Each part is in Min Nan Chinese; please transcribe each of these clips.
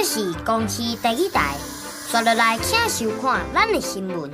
這是公視台語台，紲落來請收看咱的新聞。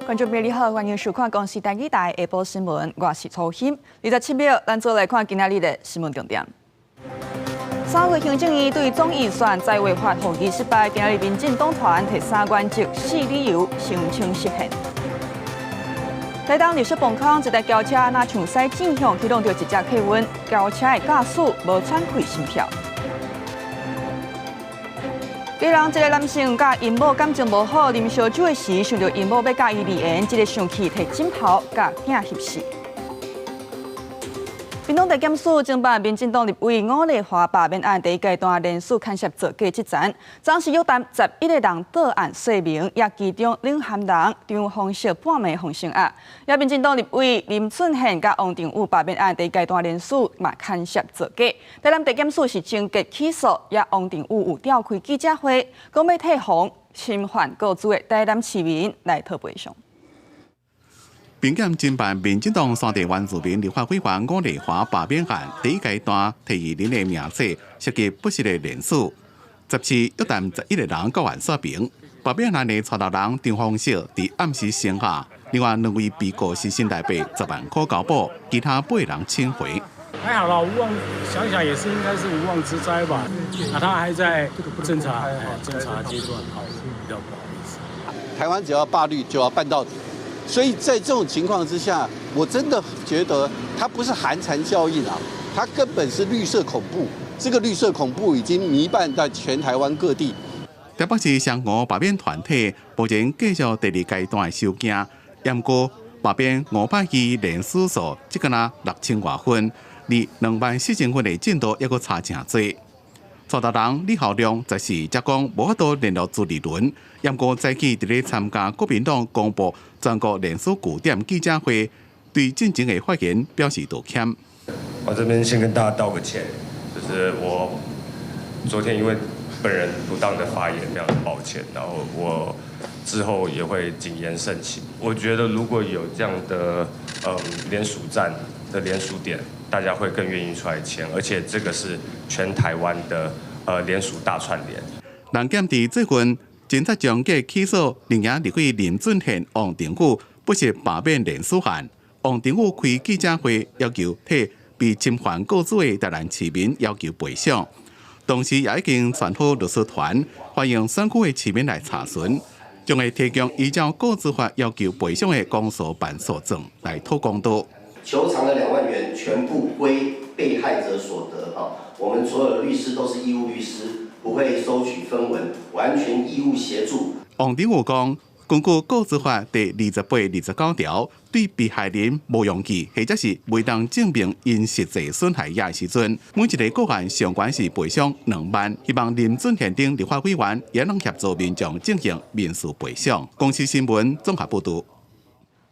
觀眾朋友你好，歡迎收看公視台語台下晡新聞，我是楚欣。27秒，咱做來看今仔日的新聞重點。3月行政院對總預算在位法予議失敗，今仔日民進黨團提三原則四理由聲稱釋憲。台東綠色磅空一台轎車，若像駛正向去挵著一隻客運，轎車的駕駛無喘氣心跳。基隆一个男性佮𪜶某感情無好，啉燒酒的時，想著𪜶某欲佮伊離緣，這个生氣提枕頭共囝翕死。屏東地檢署偵辦民進黨立委伍麗華罷免案第一階段連署牽涉造假這層，當時約談11個人到案說明，也其中領銜人張鳳石半暝予聲押。也民進黨立委林俊憲佮王定宇罷免案第一階段連署嘛牽涉造假，台南地檢署是終結起訴，也王定宇有召開記者會，講欲替予侵犯個資的台南市民來討賠償。屏檢偵辦民進黨山地原住民立法委員伍麗華罷免案第一階段提議人的名冊涉及不實的連署，十次約談11個人到案說明。罷免案的帶頭人張鳳石佇暗時聲押，另外兩位被告是新台幣10萬塊交保，其他八人請回。還好啦，無妄想想也是應該是無妄之災吧。啊，他還在偵查偵查階段，好，比較不好意思。台灣只要罷綠就要辦到底。所以在這種情況之下，我真的覺得它不是寒蟬效應啊，它根本是綠色恐怖。這個綠色恐怖已經彌漫在全台灣各地。台北市雙五罷免團體目前繼續第二階段的收件，毋過罷免502連署數，這個若6000外份，離2萬4千份的進度猶閣差誠濟。帶頭人李孝良十四才講無法度聯絡朱立倫，毋過早起佇咧參加國民黨公布全國連署據點記者會，對進前的發言表示道歉。我這邊先跟大家道個歉，就是我昨天因為本人不當的發言，非常抱歉。然後我之後也會謹言慎行。我覺得如果有這樣的聯署站的聯署點，大家會更願意出來簽，而且這個是全台灣的聯署大串聯。人檢佇最近偵察終結起訴另外立委林俊憲、王定宇不實罷免連署案，王定宇開記者會要求替被侵犯個資的台南市民要求賠償，同時也已經傳好律師團，歡迎選區的市民來查詢，將會提供依照個資法要求賠償的公訴辦訴狀來討公道。求償的2萬元全部歸被害者所得。哈，我們所有的律師都是義務律師，不會收取分文，完全義務協助。王定宇講，根據個資法第28、29條，對被害人無用記或者是未當證明𪜶實際損害的時陣，每一個個案上懸是賠償2萬。希望林俊憲等立法委員也能協助民眾進行民事賠償。公視新聞綜合報導。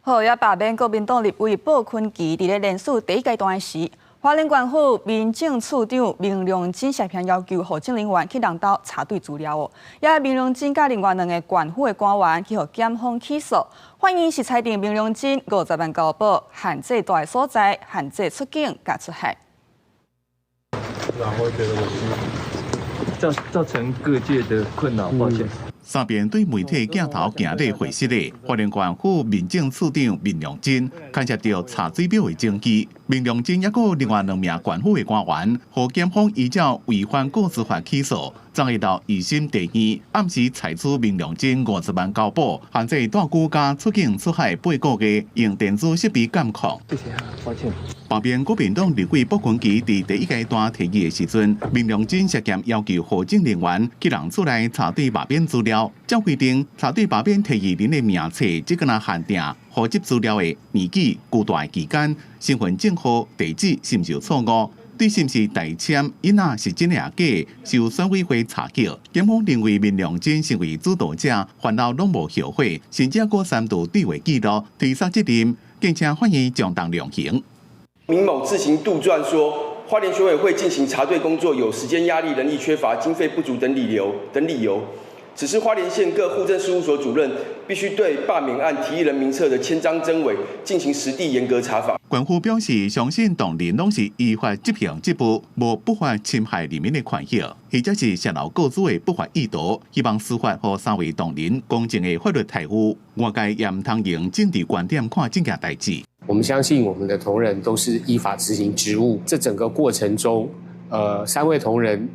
好，也罷免國民黨立委布坤琪佇咧連署第一階段時，花蓮縣府民政處長明良珍涉嫌要求戶政人員去人兜查對資料哦。也明良珍佮另外兩个縣府的官員去予檢方起訴，法院是裁定明良珍50萬交保，限制蹛的所在，限制出境佮出海。然後覺得造成各界的困擾，抱歉。三遍對媒體鏡頭行禮會失禮，花蓮縣府民政處長明良珍牽涉著查水表的證據。明良珍抑閣另外兩名縣府的官員，予檢方依照違反個資法起訴，昨下晝二審地院暗時裁處明良珍50萬交保，限制蹛居佮出境出海八個月，用電子設備監控。謝謝，抱歉。罷免國民黨立委卜坤琪佇第一階段提議的時陣，明良珍涉嫌要求戶政人員去人厝內查對罷免資料，照規定查對罷免提議人的名冊，這個若限定戶籍資料的年紀、居住的期間、身份證號、地址是毋是有錯誤？對是毋是代簽，𪜶仔是真抑假，受選委會查核。檢方認為閔良珍身為主導者，犯了攏無後悔，甚至閣刪除對話記錄，推捒責任，敬請法院將當量刑。閔某自行杜撰說，花蓮選委會進行查對工作有時間壓力、人力缺乏、經費不足等理由等理由，指示花蓮縣各戶政事務所主任必須對罷免案提議人名冊的簽章真偽進行實地嚴格查訪。官府表示，相信當人攏是依法執行職務，無不法侵害人民的權益，或者是洩露個資的不法意圖，希望司法予三位當人公正的法律待遇。外界也毋通用政治觀點看這件代誌。我們相信我們的同仁都是依法執行職務，這整個過程中，三位同仁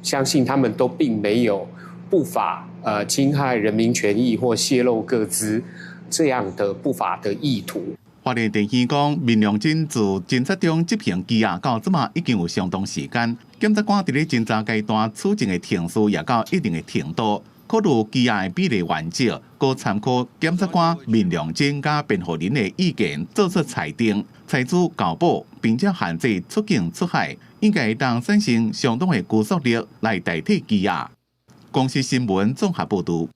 相信他們都並沒有不法侵害人民權益或洩露個資這樣的不法的意圖。花蓮地院講，閔良珍自偵查中執行羈押到這馬已經有相當時間，檢察官佇咧偵查階段取證的程序也到一定的程度，考慮羈押的比例原則，閣參考檢察官閔良珍佮辯護人的意見，做出裁定，採取交保，並且限制出境出海，應該會當產生相當的拘束力來代替羈押。公視新聞綜合報導。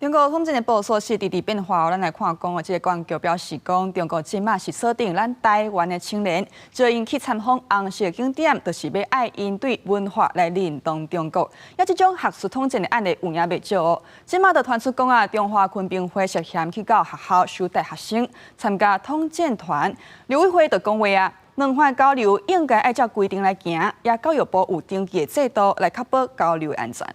中國統戰的部署是直直變化，咱來看講，這個公安局表示講，中國這馬是鎖定咱台灣的青年，招𪜶去參訪紅色景點，就是欲愛𪜶對文化來認同中國。抑這種學術統戰的案例有影袂少哦。這馬就傳出講啊，中華昆平會涉嫌去到學校收大學生參加統戰團，陸委會就講話啊，兩岸交流應該按照規定來行，也教育部有登記的制度來確保交流安全。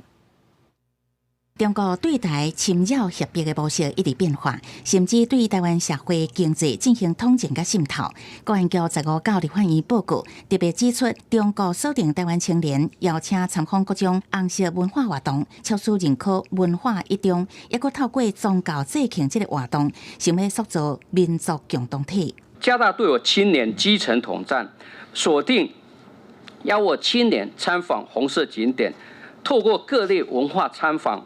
中國對台侵擾脅迫的模式一直變化，甚至對台灣社會經濟進行統戰佮滲透。公安局15到立法院報告特別指出，中國鎖定台灣青年，邀請參訪各種紅色文化活動，促使認可文化一中，抑閣透過宗教節慶這個活動，想欲塑造民族共同體。加大對我青年基層統戰，鎖定邀我青年參訪紅色景點，透過各類文化參訪，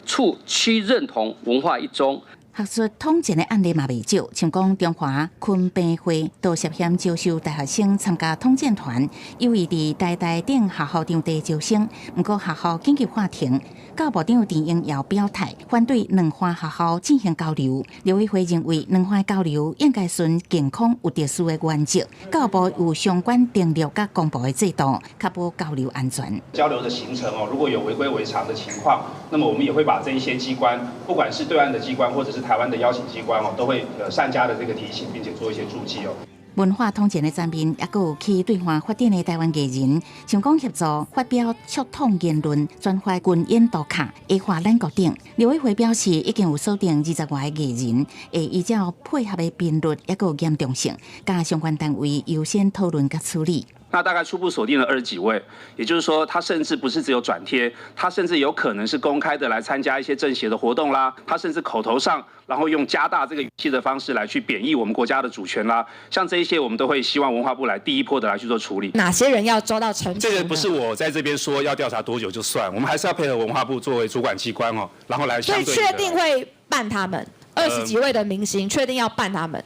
促其認同文化一中。學術統戰的案例嘛袂少，像講中華昆平會都涉嫌招收大學生參加統戰團，有意佇台大等學校場地招生，毋過學校緊急喊停。教育部長陳英耀表態反對兩岸學校進行交流。陸委會認為兩岸交流應該循健康有秩序的原則，教育部有相關登錄佮公布的制度，確保交流安全。交流的行程哦，如果有違規違常的情況，那麼我們也會把這一些機關，不管是對岸的機關或者是台灣的邀請機關哦，都會善加的這個提醒，並且做一些注記哦。文化統戰的層面，抑閣有去對岸發展的台灣藝人，像講協助發表觸統言論、轉發軍演圖卡、矮化咱國等。陸委會表示，已經有鎖定20外个藝人，會依照配合的頻率，抑閣有嚴重性，佮相關單位優先討論佮處理。那大概初步鎖定了20幾位，也就是說，他甚至不是只有轉貼，他甚至有可能是公開的來參加一些政協的活動啦，他甚至口頭上，然後用加大這個語氣的方式來去貶抑我們國家的主權啦，像這一些，我們都會希望文化部來第一波的來去做處理。哪些人要遭到懲處？這個不是我在這邊說要調查多久就算，我們還是要配合文化部作為主管機關哦，然後來相對。所以確定會辦他們20幾位的明星，確定要辦他們。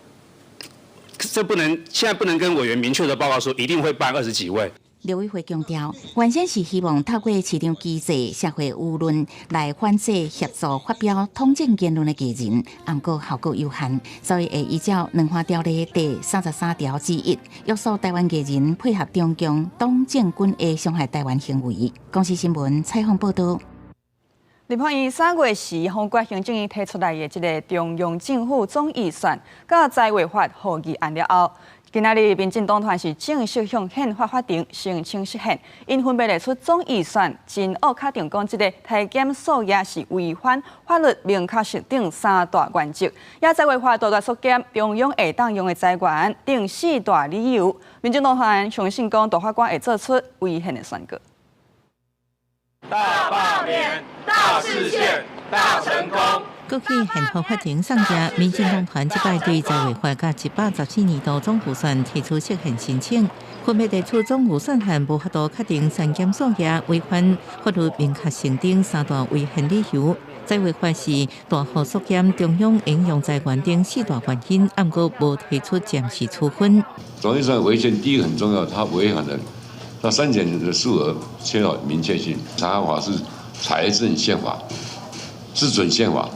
這不能，現在不能跟委員明確的報告說一定會辦20幾位。陸委會強調，原先是希望透過市場機制、社會輿論來反制協助發表統戰言論的藝人，毋過效果有限，所以會依照兩岸條例第33條之一，約束台灣藝人配合中共黨政軍的傷害台灣行為。公視新聞採訪報導。立法院3月時，通過行政院提出來的這个中央政府總預算佮在位法合議案了後，今仔日民進黨團是正式向憲法法庭申請釋憲，𪜶分別列出總預算真惡確定講這个裁減數額是違反法律明確設定三大原則，也在位法大大縮減中央會當用的資源等四大理由。民進黨團相信講大法官會做出違憲的宣告。大罷免、大釋憲、大成功。過去憲法法庭送件，民進黨團這擺對在位法佮114年度總預算提出釋憲申請，分別提出總預算案無法度確定刪減數額，違反法律明確設定三大違憲理由。在位法是大幅縮減中央應用資源等四大原因，毋過無提出暫時處分。總預算違憲，第一個很重要，它違反了那刪減的數額缺少明確性。查法是財政憲法，是準憲法，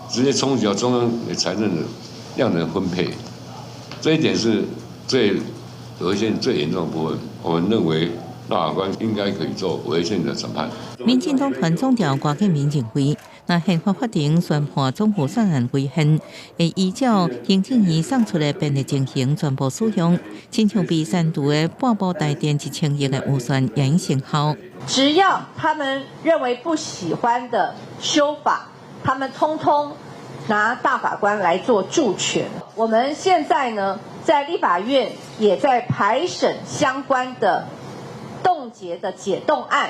直接衝擊到中央財政的量能分配，這一點是最違憲最嚴重的部分。我們認為大法官應該可以做違憲的審判。民進黨團總召郭建民認為，若憲法法庭宣判總預算案違憲，會依照行政院送出的便利情形全部使用，親像被刪除的半部台電1000億的預算也應生效。只要他們認為不喜歡的修法，他們通通拿大法官來做助權。我們現在呢，在立法院也在排審相關的凍結的解凍案，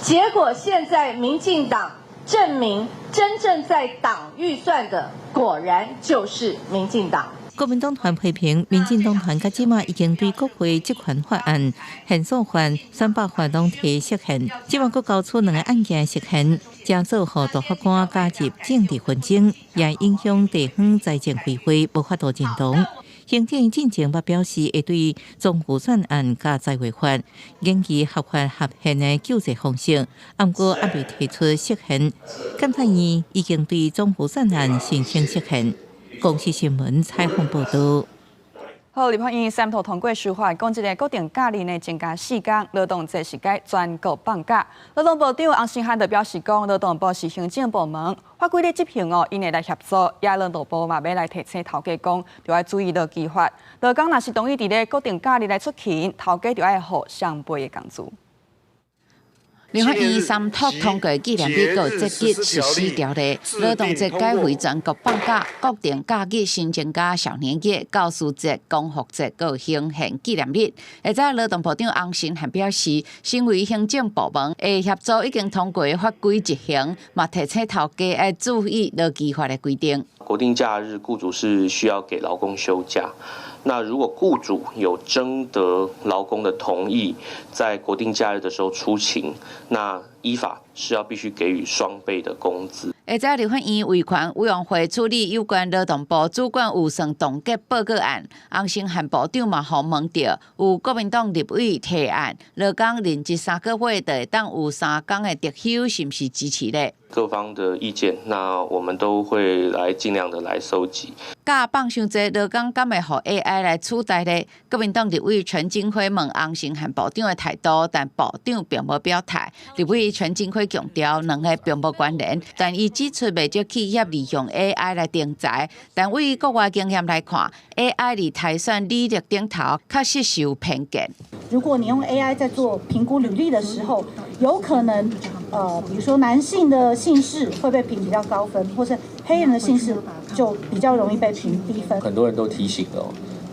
結果現在民進黨證明真正在擋預算的，果然就是民進黨。國民黨團批評民進黨團佮這馬已經對國會職權法案、憲訴法、選罷法攏提釋憲，這馬閣交出兩个案件釋憲，這做予大法官加入政治紛爭，也影響地方財政規劃無法度認同。行政院進前捌表示會對總預算案佮財劃法研議合法合憲的救濟方式，毋過猶未提出釋憲。監察院已經對總預算案申請釋憲。公視新聞採訪報導。好，立法院三讀通過修法，講這个國定假日呢增加4工，勞動節是改全國放假。勞動部長洪申翰就表示講，勞動部是行政部門，法規咧執行哦，𪜶會來協助。也勞動部嘛欲來提醒頭家講，著愛注意勞基法。勞工若是同意佇咧國定假日來出勤，頭家就愛予雙倍的工資。立法院三讀通過紀念日佮節日實施條例，勞動節改為全國放假，國定假日新增加少年日、教師節、光復節佮行憲紀念日。下早勞動部長洪申翰表示，身為行政部門，會協助已經通過的法規執行，嘛提醒頭家愛注意勞基法的規定。國定假日，僱主是需要給勞工休假。那如果僱主有徵得勞工的同意，在國定假日的時候出勤，那依法是要必須給予雙倍的工資。下早立法院維權委員會處理有關勞動部主管預算凍結報告案，洪申翰部長嘛予問著，有國民黨立委提案，勞工任職3個月就會當有3工的特休，是毋是支持咧？各方的意見，那我們都會來盡量的來收集。假放傷濟，勞工敢會予 AI 來取代咧？國民黨立委陳金輝問洪申翰部長的態度，但部長並無表態。立委陳金輝強調，兩个並無關聯，但伊指出袂少企業利用 AI 來徵才，但對國外經驗來看，AI 佇篩選履歷頂頭確實是有偏見。如果你用 AI 在做評估履歷的時候，有可能，比如說男性的姓氏會被評比較高分，或是黑人的姓氏就比較容易被評低分。很多人都提醒了，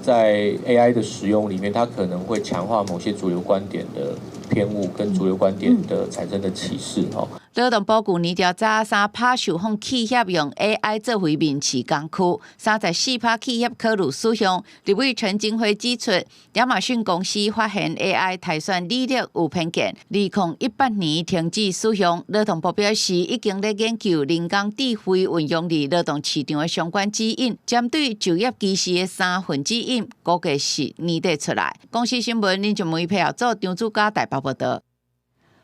在 AI 的使用裡面，它可能會強化某些主流觀點的偏誤，跟主流觀點的產生的歧視。哦。勞動部舊年調查，3%受訪企業用 AI 作為面試工具，34%企業考慮使用。立委陳金輝指出，亞馬遜公司發現 AI 篩選履歷有偏見，2018年停止使用。勞動部表示，已經咧研究人工智慧運用佇勞動市場的相關指引，針對就業歧視的三份指引，估計是年底出來。公視新聞林俊梅配合做張主家台北報道。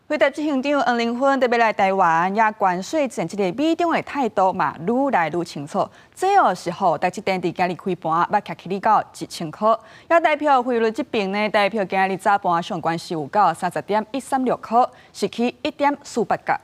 輝達執行長黃仁勳特欲來台灣，也關稅戰這个美中的態度嘛，愈來愈清楚。這哦是予台積電佇今日開盤，捌徛起哩到1000箍。也台票匯率這邊呢，台票今日早盤上懸是有到30.136箍，是起1.48角。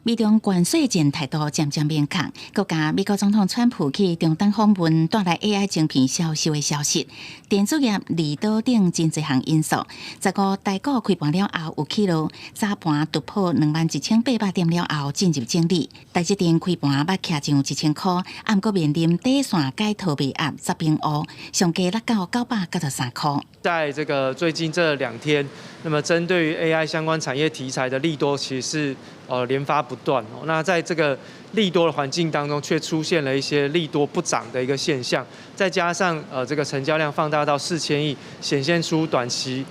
美中關稅戰態度漸漸明確，閣加美國總統川普去中東訪問帶來 AI 晶片銷售的消息，電子業利多等真濟項因素，15台股開盤了後有起落，早盤突破21,800點了後進入整理，台積電開盤捌徛上1000箍，毋過面臨短線解套賣壓十平烏，上低落到993箍。在這個最近這2天，那麼針對於 AI 相關產業題材的利多，其實是連發不斷。那在這個利多的環境當中，卻出現了一些利多不漲的一個現象，再加上這個成交量放大到4000億，顯現出短期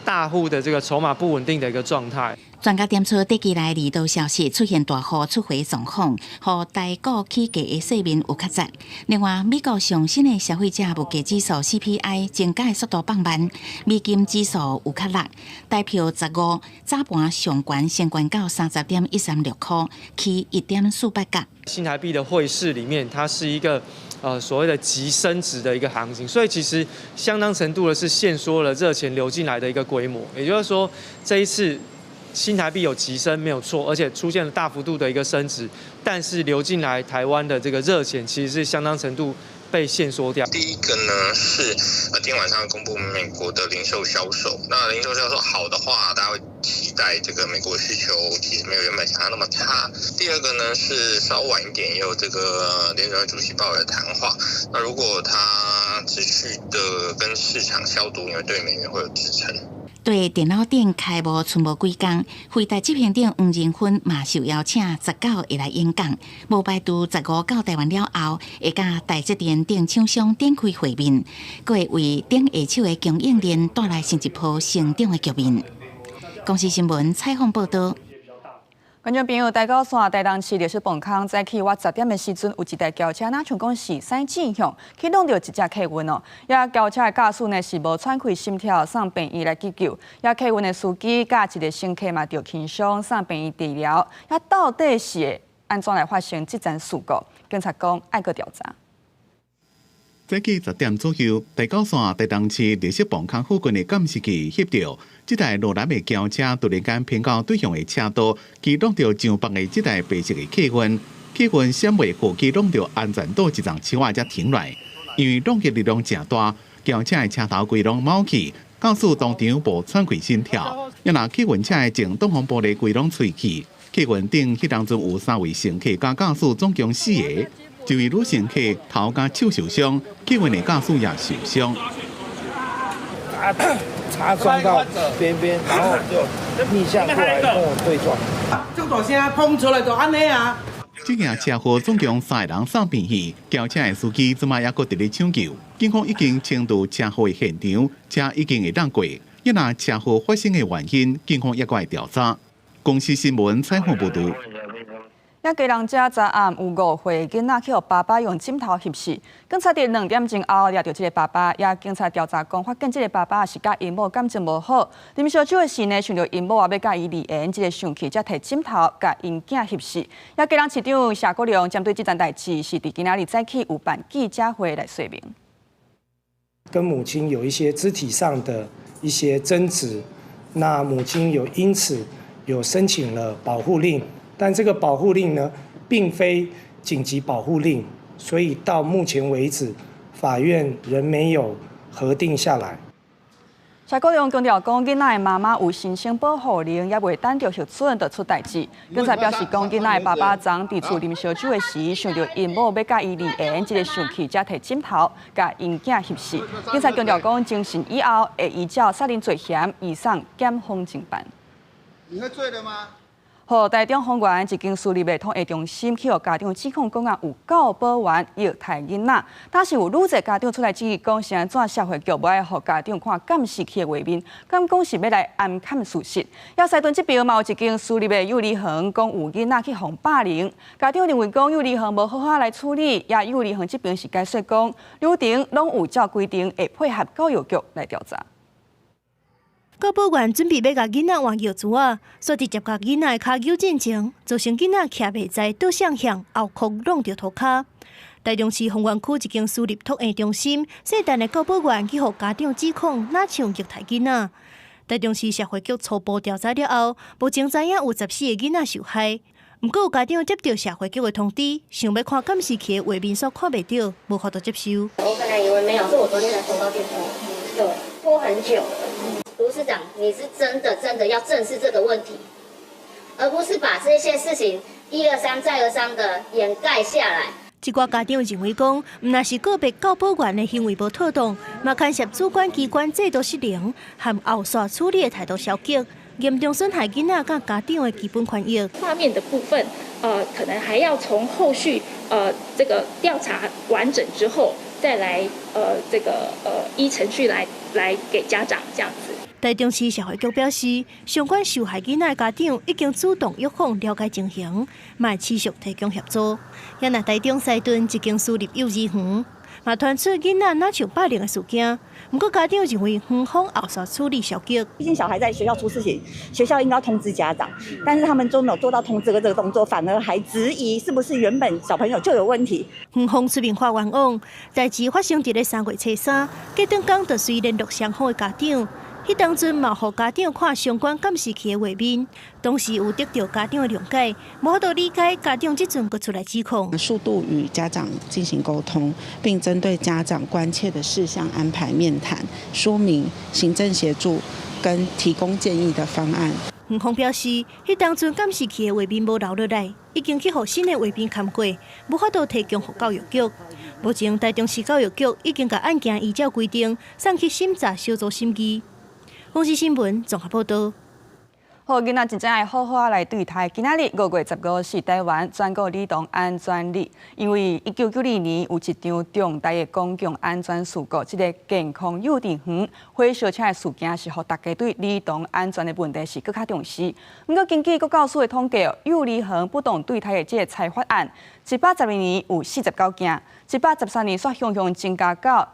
大戶的這個籌碼不穩定的一個狀態。專家點出，短期內利多消息出現大戶出貨狀況，予台股起價的勢面有較濟。另外，美國上新的消費者物價指數 CPI 增加的速度放慢，美金指數有較落，台票15早盤上懸先懸到30.136塊，起1.48角。新台幣的匯市裡面，它是一個所謂的急升值的一個行情，所以其實相當程度的是限縮了熱錢流進來的一個規模。也就是說，這一次新台幣有急升沒有錯，而且出現了大幅度的一個升值，但是流進來台灣的這個熱錢其實是相當程度被限縮掉。第一個呢是今天晚上公布美國的零售銷售，那零售銷售好的話，大家會期待這個美國需求其實沒有原本想象那麼差。第二個呢是稍晚一點也有這個聯準會主席鮑爾的談話，那如果他持續的跟市場消毒，因為對美元會有支撐。對電腦店開幕賰無幾工，輝大執行長黃仁勳嘛受邀請19會來演講，無排除15到台灣了後，會佮台積電等廠商展開會面，閣會為頂下手的供應鏈帶來新一波成長的局面。公視新聞採訪報導。觀眾朋友，台九線台東市綠色磅空早起約10點的時陣，有一台轎車，若像講是駛正向去挵著一隻客運哦。遐轎車的駕駛呢是無喘氣心跳，送病院來急救。遐客運的司機佮一个乘客嘛著輕傷，送病院治療。遐到底是會按怎來發生這樁事故？警察講愛閣調查。早起10點左右，台九線台東市綠色磅空附近的監視器翕著，這台路南的轎車突然間偏到對向的車道，去挵著上北的這台白色的客運，客運閃袂過去挵著安全島一叢樹仔才停落來。因為挵擊力量誠大，轎車的車頭規攏冒去，駕駛當場無喘氣心跳。也若客運車的前擋風玻璃規攏碎去，客運頂彼當陣有三位乘客佮駕駛，總共四个。一位女乘客頭佮手受傷，客運的駕駛也受傷。擦撞到邊邊，然後就逆向過來跟我對撞。這麼大聲，碰出來就按呢啊！這件車禍總共三个人送病院，轎車的司機這擺猶閣佇咧搶救。警方已經清除車禍的現場，車已經會當過。也若車禍發生的原因，警方猶閣會調查。公視新聞採訪報導。遐基隆這昨暗有5歲囡仔去予爸爸用枕頭翕死，警察佇2點鐘後掠著這个爸爸，也警察調查講，發現這个爸爸是佮𪜶某感情無好，啉燒酒的時呢，想著𪜶某也欲佮伊離緣，這个生氣才提枕頭共𪜶囝翕死。也基隆市長謝國樑針對這樁代誌，是佇今仔日早起有辦記者會來說明。跟母親有一些肢體上的一些爭執，那母親有因此有申請了保護令。但這個保護令呢，並非緊急保護令，所以到目前為止，法院仍沒有核定下來。謝國樑強調講，囡仔的媽媽有申請保護令，猶未等著核准就出代誌。警察表示講，囡仔的爸爸昨佇厝啉燒酒的時，想著𪜶某欲佮伊離緣，這个生氣才提枕頭共𪜶囝翕死。警察強調講，偵訊以後會依照殺人罪嫌移送檢方偵辦。你喝醉了嗎？好，台中豐原一間私立的托嬰中心去予家長指控講啊，有教保員虐待囡仔，但是有愈濟家長出來質疑講，是按怎社會局無愛予家長看監視器的畫面，敢講是欲來掩蓋事實。遐西屯這邊嘛有一間私立的幼兒園，講有囡仔去予霸凌，家長認為講幼兒園無好好來處理，也幼兒園這邊是解釋講流程攏有照規定，會配合教育局來調查。教保員準備欲共囡仔換尿苴仔，煞佇接共囡仔的跤扭進前，造成囡仔徛袂在倒向向後箍挵著塗跤。台中市豐原區一間私立托嬰中心，聖誕的教保員去予家長指控，若像虐待囡仔。台中市社會局初步調查了後，目前知影有14個囡仔受害。毋過有家長接到社會局的通知，想欲看監視器的畫面，煞看袂著，無法度接收。我本來以為沒有，是我昨天才收到電話，對，拖很久了。盧市長，你是真的真的要正視這個問題，而不是把這些事情一而三再而三的掩蓋下來。一寡家長認為講，毋但是個別教保員的行為無妥當，嘛牽涉主管機關制度失靈和後續處理的態度消極，嚴重損害囡仔佮家長的基本權益。畫面的部分，可能還要從後續，這個調查完整之後，再來，這個，依程序來給家長這樣子。台中市社會局表示，相關受害囡仔家長已經主動約訪了解情形，嘛會持續提供協助。也若台中西屯一間私立幼兒園，嘛傳出囡仔若受霸凌的事件，毋過家長認為園方後續處理消極。畢竟小孩在學校出事情，學校應該通知家長，但是他們都沒有做到通知的這個動作，反而還質疑是不是原本小朋友就有問題。園方出面發冤枉，代誌發生佇咧3月初3，隔頓工就隨聯絡雙方的家長。彼當陣嘛，予家長看相關監視器的畫面，當時有得到家長的諒解，無法度理解家長這陣閣出來指控。速度與家長進行溝通，並針對家長關切的事項安排面談，說明行政協助跟提供建議的方案。園方表示，彼當陣監視器的畫面無留落來，已經去予新的畫面看過，無法度提供予教育局。目前台中市教育局已經共案件依照規定送去審查小組審議。公視新聞綜合報導。好，囡仔真正愛好好來對待。今仔日5月15是台灣全國兒童安全日，因為1992年有一場重大的公共安全事故，這个健康幼稚園火燒車的事件，是予大家對兒童安全的問題是閣較重視。毋過根據國教署的統計，幼兒園不當對待的這个裁罰案，112年有49件，113年煞雄雄增加到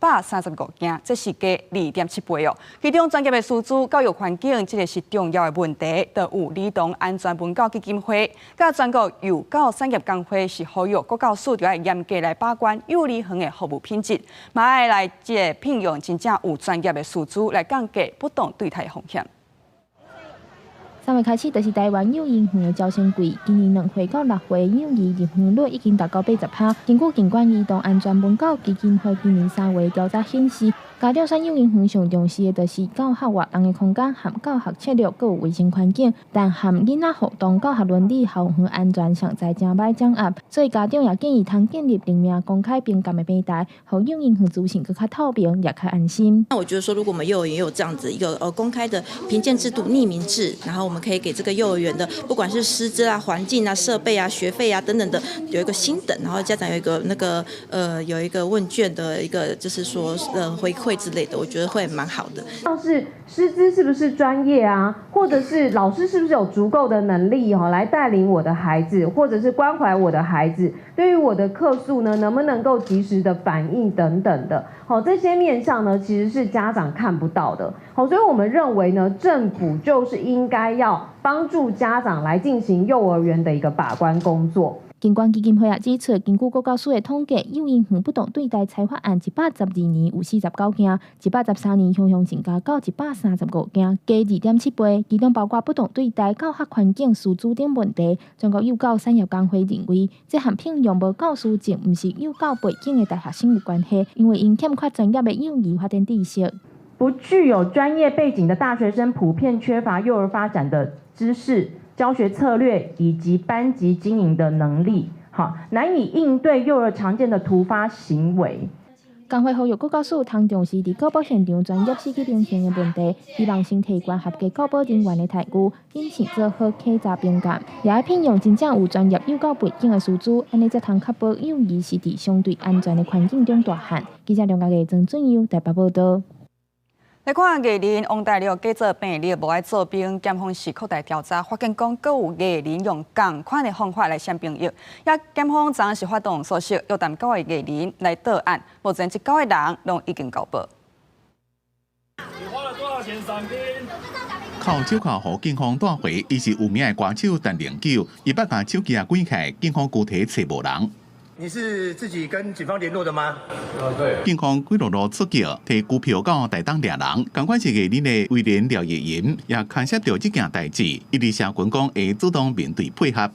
135件，這是加2.7倍哦。其中專業的師資、教育環境，這个是重要的問題。就有兒童安全文教基金會、佮全國幼教產業工會是呼籲國教署著愛嚴格來把關幼兒園的服務品質，嘛愛來這个聘用真正有專業的師資來降低不當對待風險。 3月開始就是台灣幼兒園的招生季，今年2歲到6歲幼兒入園率已經達到80%。根據監管兒童安全文教基金會今年3月調查顯示，家長選幼兒園上重視的就是教學活動的空間和教學策略，閣有衛生環境。但和囡仔互動、教學倫理、校園安全尚在誠歹掌握，所以家長也建議通建立匿名公開評鑑的平台，予幼兒園資訊閣較透明，也較安心。那我覺得說，如果我們幼兒園有這樣子一個公開的評鑑制度、匿名制，然後我們可以給這個幼兒園的，不管是師資啊、環境啊、設備啊、學費啊等等的，有一個星等，然後家長有一個那個有一個問卷的一個，就是說回饋之類的，我覺得會蠻好的。像是師資是不是專業啊，或者是老師是不是有足夠的能力哈來帶領我的孩子，或者是關懷我的孩子，對於我的客訴呢，能不能夠及時的反應等等的，好，這些面向呢，其實是家長看不到的。好，所以我們認為呢，政府就是應該要幫助家長來進行幼兒園的一個把關工作。監管基金會也指出，根據國教署的統計，幼兒園不當對待裁罰案，112年有49件，113年雄雄增加到135件，加2.7倍。其中包括不當對待、教學環境、師資等問題。全國幼教產業工會認為，這和聘用無教師證、毋是幼教背景的大學生有關係，因為𪜶欠缺專業的幼兒發展知識。不具有專業背景的大學生普遍缺乏幼兒發展的知識、教學策略以及班級經營的能力，好，難以應對幼兒常見的突發行為。工會呼籲國教署通重視佇教保現場專業士氣評鑑的問題，希望先提懸合格教保人員的待遇，謹慎做好稽查評鑑，也愛聘用真正有專業幼教背景的師資，按呢才通確保幼兒是佇相對安全的環境中大漢。記者梁家藝、曾俊佑台北報導。來看藝人王大陸假做病歷無愛做兵，檢方是擴大調查，發現講閣有藝人用仝款的方法來閃兵役。也檢方昨是發動搜索，約談九个藝人來到案，目前這九个人攏已經交保。你花了多少錢傘兵？銬手銬予警方帶回，伊是有名的歌手陳零九，伊捌共手機仔關起來，警方具體揣無人。你是自己跟警方聯絡的嗎？對。警方幾落路出擊，提拘票到台東掠人，仝款是藝人的威廉廖奕吟，也牽涉著這件代誌，伊佇社群講會主動面對配合。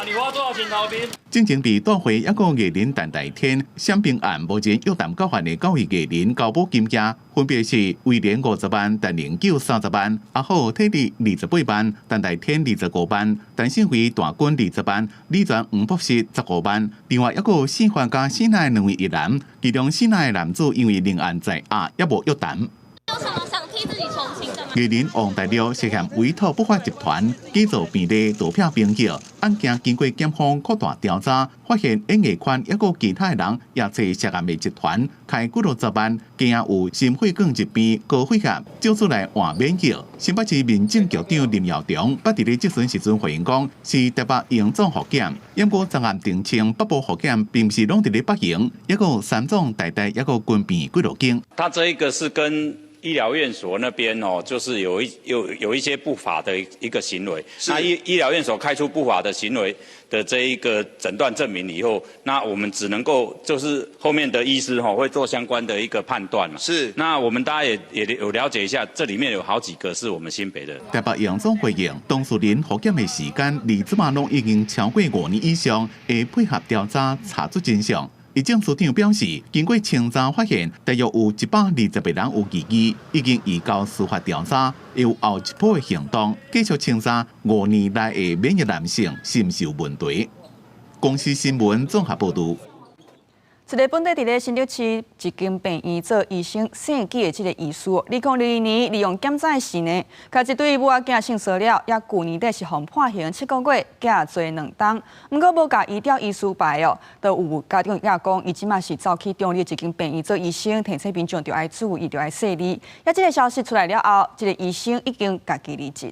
你花多少錢逃兵？進前被帶回抑閣藝人陳大天閃兵案，目前約談交還的九位藝人交保金額，分別是威廉50萬、陳零九30萬、阿虎體力28萬、陳大天25萬、陳勝輝大軍20萬、李全黃博士15萬。另外抑閣有四環佮新來兩位藝人，其中新來的男子因為另案在押，猶無約談。有什麼想替自己澄清的嗎？藝人王大陸涉嫌委託不法集團假造病歷盜騙兵役，案件經過檢方擴大調查，發現演藝圈抑閣其他人也揣涉案的集團開幾落十萬，加有心血管疾病、高血壓，借此來換免疫。新北市民政局長林耀忠捌佇咧質詢時陣回應講，是台北榮總復檢，毋過昨暗澄清北部復檢並毋是攏佇咧北榮，抑閣有三總、台大，抑閣軍病幾落間。他這一個是跟醫療院所那邊哦，就是有一些不法的一個行為。那醫療院所開出不法的行為的這一個診斷證明以後，那我們只能夠就是後面的醫師吼會做相關的一個判斷嘛。那我們大家也有了解一下，這裡面有好幾個是我們新北的。台北榮總回應，當事人復檢的時間，離這馬攏已經超過5年以上，會配合調查查出真相。醫政司長表示，經過清查發現，大約有120個人有疑義，已經移交司法調查，會有後一步的行動，繼續清查5年內的免疫男性是毋是有問題。公視新聞綜合報導。一个本地佇咧新竹市一間病院做醫生姓紀的這个醫師，2022年利用檢查時呢，共一對母仔囝性騷擾，也舊年底是予判刑7個月，寄坐2冬。毋過無共醫吊醫師牌哦，都有家長也講，伊這馬是走去中壢一間病院做醫生，提醒民眾著愛注意，著愛細膩。啊，這个消息出來了後，這个醫生已經家己離職。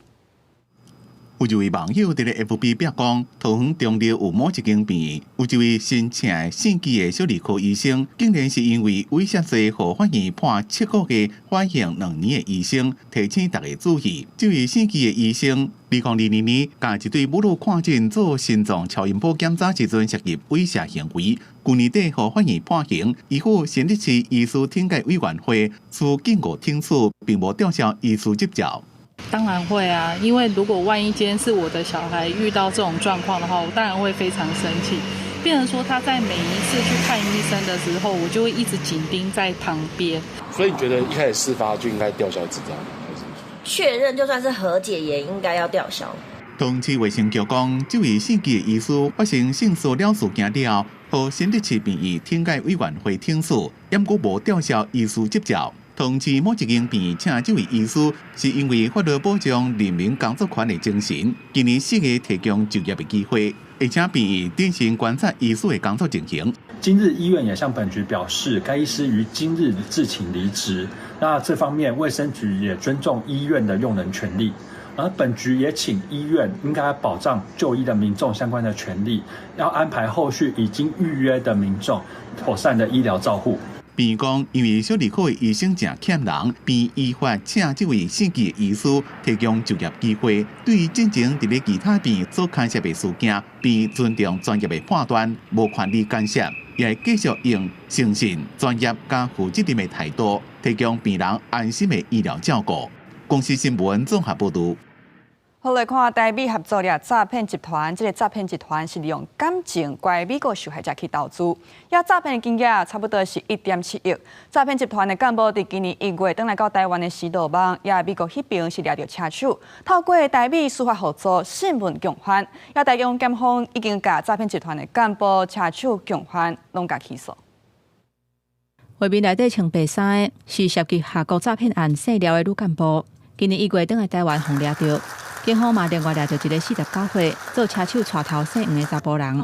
有一位網友佇咧 FB 表講，桃園中壢有某一間病院，有一位新請的姓紀的小兒科醫生，竟然是因為猥褻罪，予法院判7個月緩刑2年的醫生，提醒大家注意。這位姓紀的醫生，2022年，共一對母女看診做心臟超音波檢查時陣涉及猥褻行為，舊年底予法院判刑，依附新竹市醫師懲戒委員會處警告懲處，並無吊銷醫師執照。當然會啊，因為如果萬一今天是我的小孩遇到這種狀況的話，我當然會非常生氣。變成說他在每一次去看醫生的時候，我就會一直緊盯在旁邊。所以你覺得一開始事發就應該吊銷執照？確認就算是和解，也應該要吊銷。桃市衛生局講，這位姓紀的醫師發生性騷擾事件了後，予新竹市病院懲戒委員會懲處，毋過無吊銷醫師執照。同時，某一間病院請這位醫師，是因為法律保障人民工作權的精神，今年4月提供就業的機會，而且病院定時觀察醫師的工作情形。今日醫院也向本局表示，該醫師於今日自請離職。那這方面，衛生局也尊重醫院的用人權利，而本局也請醫院應該保障就醫的民眾相關的權利，要安排後續已經預約的民眾妥善的醫療照護。病院講，因為小兒科的醫生誠欠人，便依法請這位姓紀的醫師提供就業機會。對於進前佇咧其他病院做牽涉的事件，便尊重專業的判斷，無權利干涉，也會繼續用誠信、專業佮負責任的態度，提供病人安心的醫療照顧。公視新聞綜合報導。好來看台美合作掠詐騙集團，這个詐騙集團是利用感情拐美國受害者去投資，遐詐騙的金額差不多是1.7億。詐騙集團的幹部佇今年1月轉來到台灣的時羅網，也美國彼爿是掠著車手，透過台美司法合作審問共犯，也台中檢方已經共詐騙集團的幹部、車手、共犯攏共起訴。畫面內底穿白衫的是涉及韓國詐騙案姓廖的女幹部，今年1月轉來台灣予掠著。警方嘛另外掠著一个49歲做車手帶頭姓黃的查埔人，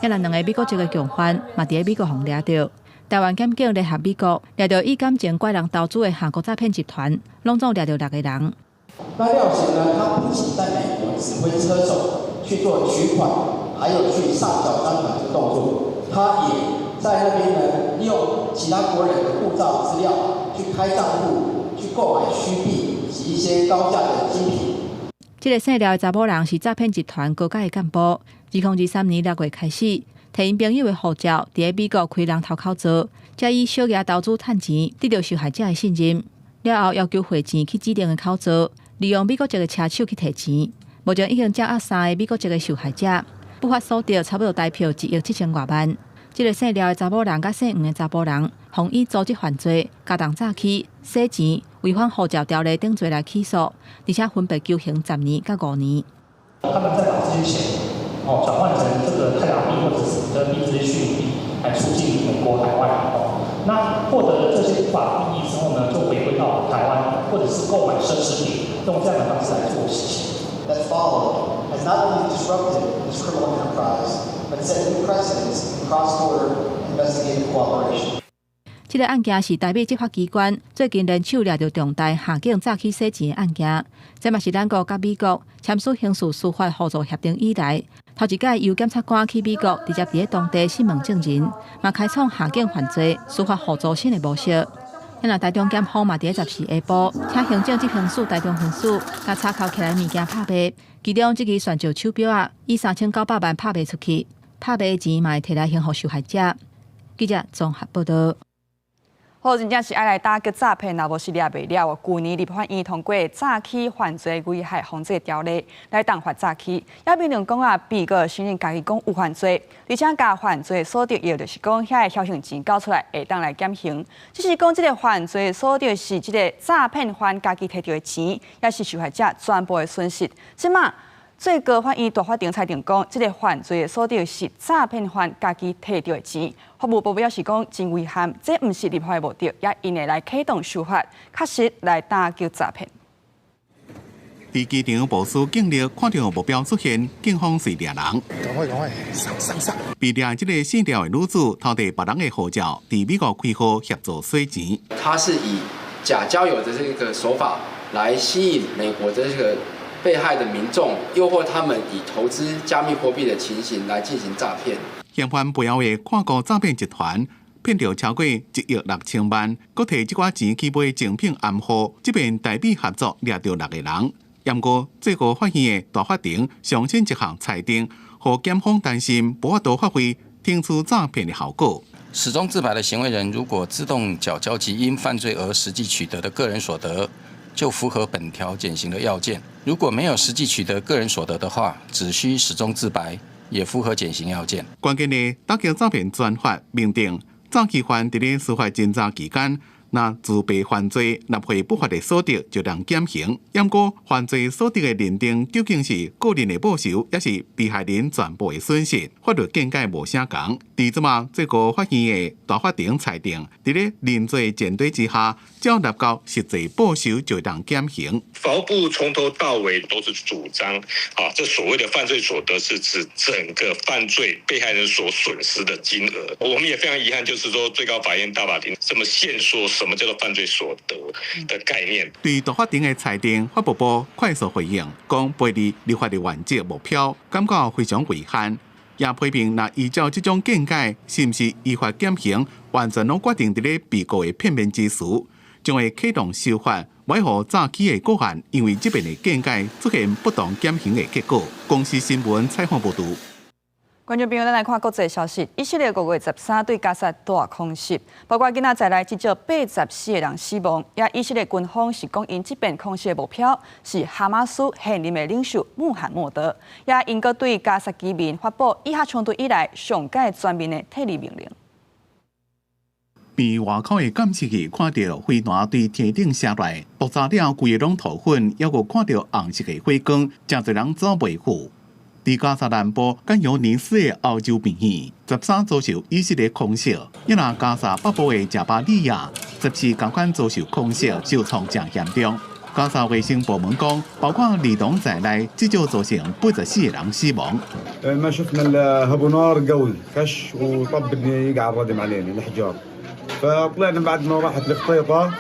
抑若兩个美國籍的共犯嘛佇咧美國予掠著。台灣檢警聯合美國掠著以感情拐人投資的韓國詐騙集團，攏總掠著六个人。那廖賢呢？他不僅在美國指揮車手去做取款，還有去上繳贓款這個動作，他也在那邊呢，利用其他國人的護照資料去開賬戶，去購買虛幣以及一些高價的精品。這个姓廖的查某人是詐騙集團高階的幹部。2023年6月開始，提𪜶朋友的護照，佇咧美國開人頭口座，才以小額投資趁錢，得著受害者的信任。了後要求匯錢去指定的口座，利用美國籍的車手去提錢。目前已經掌握三个美國籍的受害者，不法所得差不多台票1億7千外萬。這个姓廖的查某人佮姓黃的查埔人，予以組織犯罪、共同詐欺、洗錢、違反護照條例等罪來起訴，而且分別求刑10年佮5年。他們再把這些錢哦轉換成這個泰達幣或者是比特幣這些虛擬幣，來出境美國海外哦。那獲得了這些不法利益之後呢，就回歸到台灣，或者是購買奢侈品，用這樣的方式來做洗錢。 That followed has not only disrupted this criminal enterprise, but set new precedents in cross-border investigative cooperation. 這个案件是台美執法機關最近聯手掠著重大下境詐欺洗錢的案件。這嘛是咱國佮美國簽署刑事司法互助協定以來，頭一擺由檢察官去美國直接佇咧當地訊問證人，嘛開創下境犯罪司法互助新的模式。遐若台中檢方嘛佇咧14下晡，請行政執行署台中分署，共查扣起來物件拍賣，其中這支鑽石手錶仔，以3900萬拍賣出去，拍賣的錢嘛會提來還予受害者。記者綜合報導。好，真正是愛來打擊詐騙，若無是掠袂了。舊年立法院通過詐欺犯罪危害防制條例來重罰詐欺，也明定講啊，被告承認家己講有犯罪，而且共犯罪所得，也就是講遐个僥倖錢交出來，會當來減刑。只是講這个犯罪所得是這个詐騙犯家己提著的錢，抑是受害者全部的損失。這馬最高法院大法庭裁定講，這个犯罪的所得是詐騙犯家己提著的錢。法務部表示講真遺憾，這毋是立法的目的，也𪜶會來啟動修法，確實來打擊詐騙。佇機場無需警力看著目標出現，警方隨掠人。趕快趕快，上上上！被掠這个姓廖的女子偷提別人的護照，佇美國開戶協助洗錢。他是以假交友的這個手法來吸引美國的這個被害的民眾，誘惑他們以投資加密貨幣的情形來進行詐騙。嫌犯背後的跨國詐騙集團騙著超過1億6千萬，閣提這寡錢去買精品暗號，這邊台美合作掠著六個人。毋過最高法院的大法庭上新一項裁定，予檢方擔心無法度發揮懲處詐騙的效果。始終自白的行為人，如果自動繳交其因犯罪而實際取得的個人所得，就符合本條減刑的要件。如果沒有實際取得個人所得的話，只需始終自白，也符合減刑要件。關鍵的打擊詐騙專法明定，詐欺犯佇咧司法偵查期間，若自白犯罪納稅不法的所得就通減刑。毋過犯罪所得的認定究竟是個人的報酬，抑是被害人全部的損失，法律見解無啥仝。佇這馬最高法院的大法庭裁定，佇咧認罪前提之下，只要納夠實際報酬就通減刑。法務部從頭到尾都是主張，啊，這所謂的犯罪所得是指整個犯罪被害人所損失的金額。我們也非常遺憾，就是說最高法院大法庭這麼限縮什麼叫做犯罪所得的概念。對大法庭的裁定，法務部快速回應，講背離立法的原則目標，感覺非常遺憾。也批評，若依照這種見解，是毋是依法減刑，完全攏決定佇咧被告的片面之詞，將會啟動修法，維護詐欺的個案，因為這邊的見解出現不同減刑的結果。公視新聞採訪報導。觀眾朋友，咱來看國際消息。以色列5月13對加薩大空襲，包括囡仔在內，至少84個人死亡。也以色列軍方是講，𪜶這遍空襲的目標是哈馬斯現任的領袖穆罕默德。也𪜶閣對加薩居民發布以哈衝突以來上蓋全面的撤離命令。病院外口的監視器看著飛彈對天頂射來，爆炸了規个攏塗粉，猶閣看著紅色的火光，誠濟人走袂赴。佇加薩南部汗尤尼斯的歐洲病院，13遭受以色列空襲；抑若加薩北部的賈巴利亞，14仝款遭受空襲，受創誠嚴重。加薩衛生部門講，包括兒童在內，至少造成84個人死亡。 ما شفنا الا هبوا نار قوي خش وطب يقع الردم علينا الحجار، فطلعنا بعد ما راحت الخطيطه،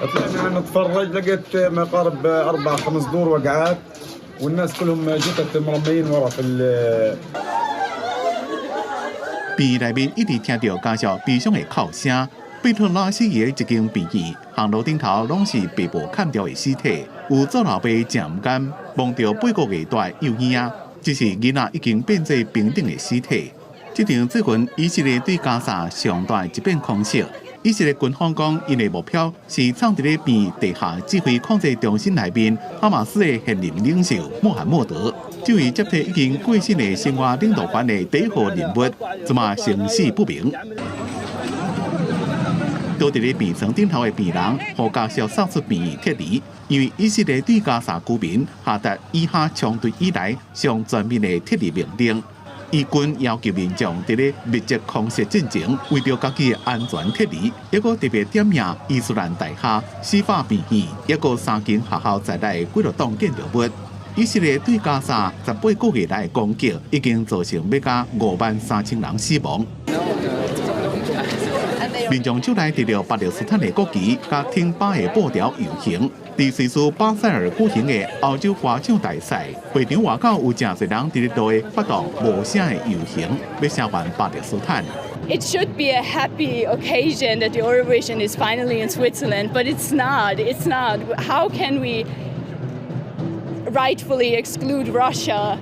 طلعنا نتفرج، لقيت ما يقارب اربع خمس دور وقعات والناس كلهم جثث مرميين ورا في ال 病院內面一直聽著家屬悲傷的哭聲。貝特拉西的一間病院，行路頂頭攏是被無砍掉的屍體，有做老爸誠毋甘，望著八個月大的幼嬰仔，這是囡仔已經變做冰凍的屍體。這場最近以色列對加薩上大一遍空襲，以色列軍方講，𪜶的目標是藏佇咧病院地下指揮控制中心內面，哈馬斯的現任領袖穆罕默德。這位接替已經過身的辛瓦領導權的第一號人物，這馬生死不明。倒佇咧病床頂頭的病人，予家屬送出病院撤離，因為以色列對加薩居民下達以哈衝突以來上全面的撤離命令。以軍要求民眾佇咧密集空襲進前，為著家己的安全撤離，抑閣特別點名伊斯蘭大學、司法病院，抑閣三間學校在內的幾落棟建築物。以色列對加沙18個月來的攻擊，已經造成欲加53,000人死亡。民眾就來提著巴勒斯坦的國旗，佮挺巴的布條遊行。佇瑞士巴塞爾舉行的歐洲歌唱大賽會場外口有誠濟人佇咧路發動無聲的遊行，欲聲援巴勒斯坦。 It should be a happy occasion that the Eurovision is finally in Switzerland, but it's not. It's not. How can we rightfully exclude Russia,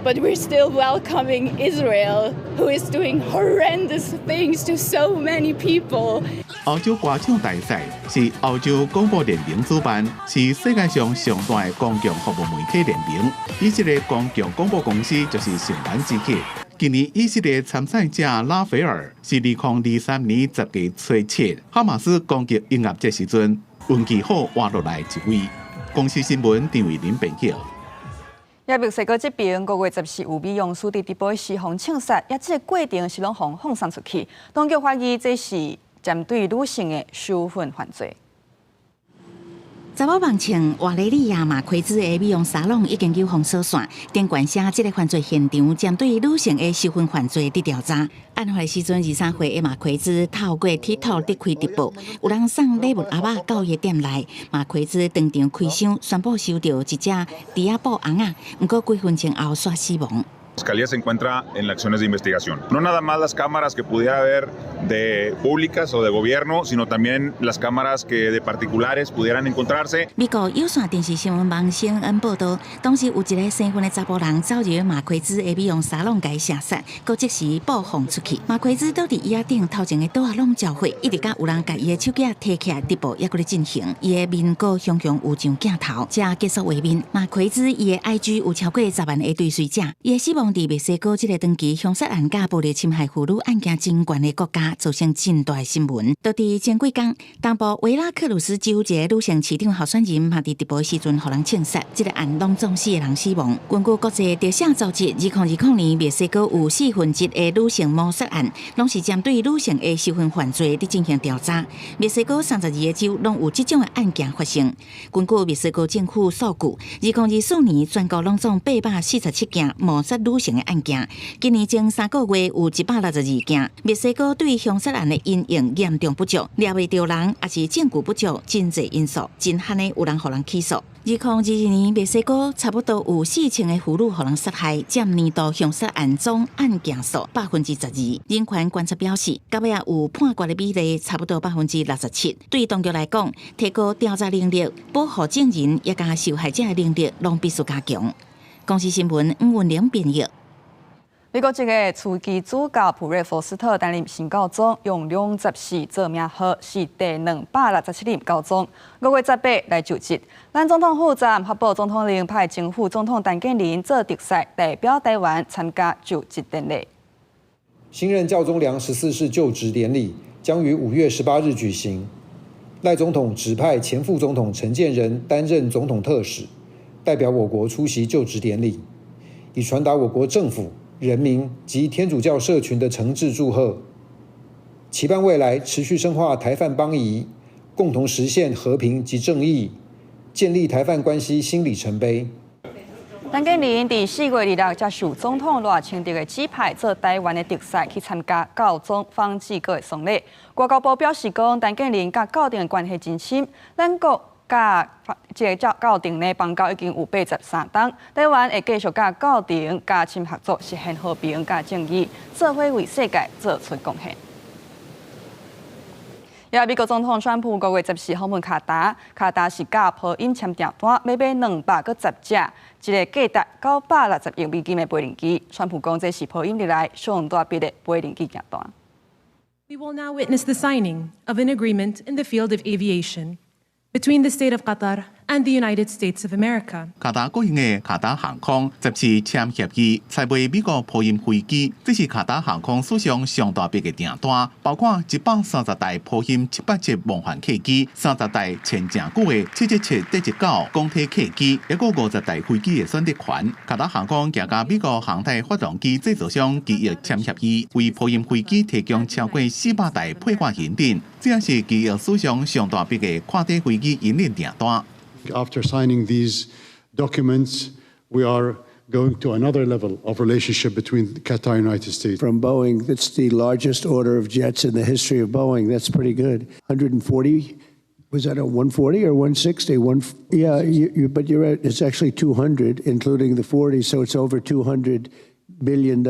but we're still welcoming Israel, who is doing horrendous things to so many people? 歐洲歌唱大賽是歐洲廣播聯盟主辦，是世界上上大的公共服務媒體聯盟。以色列公共廣播公司就是成員之一。今年以色列參賽者拉斐爾是2023年10月初7，哈馬斯攻擊音樂節時陣，運氣好活落來一位。公視新聞張慧玲編譯。也墨西哥這邊5月14有美容師佇直播時予槍殺，抑這個過程是攏予放送出去，當局懷疑這是針對女性的仇恨犯罪。查某網穿瓦雷利亞馬奎茲的美容沙龍已經有封鎖線，頂懸寫這个犯罪現場針對女性的仇恨犯罪佇調查。案發時陣，23歲的馬奎茲透過 TikTok 佇開直播，有人送禮物盒仔到伊店內，馬奎茲當場開箱，宣布收著一隻豬仔布尪仔，毋過幾分鐘後煞死亡。 Fiscalía se encuentra en las acciones de investigación. No nada más las cámaras que pudiera haber de públicas o de gobierno, sino también las cámaras que de particulares pudieran encontrarse. 美國有線電視新聞網 CNN 報導，當時有一个身份的查埔人走入馬奎茲的美容沙龍共射殺，閣即時曝放出去。馬奎茲倒佇椅仔頂頭前的桌仔攏焦火，一直佮有人共伊的手機提起來直播，猶閣咧進行。伊的面閣雄雄有上鏡頭，這結束畫面。馬奎茲伊的 IG 有超過10萬个追隨者，伊的死亡佇墨西哥這个長期兇殺案佮暴力侵害婦女案件真懸的國家，造成真大的新聞。就佇前幾工，東部維拉克魯斯州一个女性市長候選人嘛佇直播時陣予人槍殺，這个案攏總四个人死亡。根據國際特赦組織，2020年墨西哥有四分之一的女性謀殺案，攏是針對女性的仇恨犯罪佇進行調查。墨西哥32個州攏有這種的案件發生。根據墨西哥政府數據，2024年全國攏總847件謀殺女性的案件，今年前3個月有162件。墨西哥對兇殺案的因應嚴重不足，掠袂著人，抑是證據不足，真濟因素，真罕的有人予人起訴。2022年，墨西哥差不多有4000个婦女予人殺害，佔年度兇殺案總案件數12%。人權觀察表示，到尾仔有判決的比例差不多67%。對當局來講，提高調查能力、保護證人抑佮受害者的能力，攏必須加強。公視新聞吳文玲編譯。美國籍的樞機主教普瑞佛斯特擔任新教宗，用24做名號，是第267任教宗。5月18來就職。咱總統府昨暗發布總統令，派前副總統陳建仁做特使，代表台灣參加就職典禮。新任教宗良十四世就職典禮將於5月18日舉行。賴總統指派前副總統陳建仁擔任總統特使，代表我國出席就職典禮，以傳達我國政府、人民及天主教社群的誠摯祝賀，期盼未來持續深化台梵邦誼，共同實現和平及正義，建立台梵關係新里程碑。陳建仁佇4月26接受總統賴清德的指派，做台灣的特使去參加教宗方濟各的喪禮。外交部表示講，陳建仁佮教廷的關係真深，咱國佮這个教教廷呢邦交已經有83冬，台灣會繼續佮教廷加深合作，實現和平佮正義，做伙為世界做出貢獻。也美國總統川普5月14訪問卡達，卡達是佮波音簽訂單，欲買210隻，一个價值960億美金的飛行機。川普講這是波音歷來上大筆的飛行機訂單。 We will now witness the signing of an agreement in the field of aviation between the state of Qatar and and the United States of America. 卡達國營的卡達航空十四簽協議，採買美國波音飛機，這是卡達航空史上上大筆的訂單，包括130台波音787夢幻客機、30台前誠久的777-9鋼鐵客機，抑閣50台飛機的選擇權。卡達航空也佮美國航太發動機製造商奇異簽協議，為波音飛機提供超過400台配換引擎，這也是奇異史上上大筆的跨地飛機引擎訂單。 After signing these documents, we are going to another level of relationship between Qatar and United States. From Boeing, that's the largest order of jets in the history of Boeing. That's pretty good. 140, was that a 140 or 160? One, yeah, but you're right. It's actually 200, including the 40, so it's over $200 billion.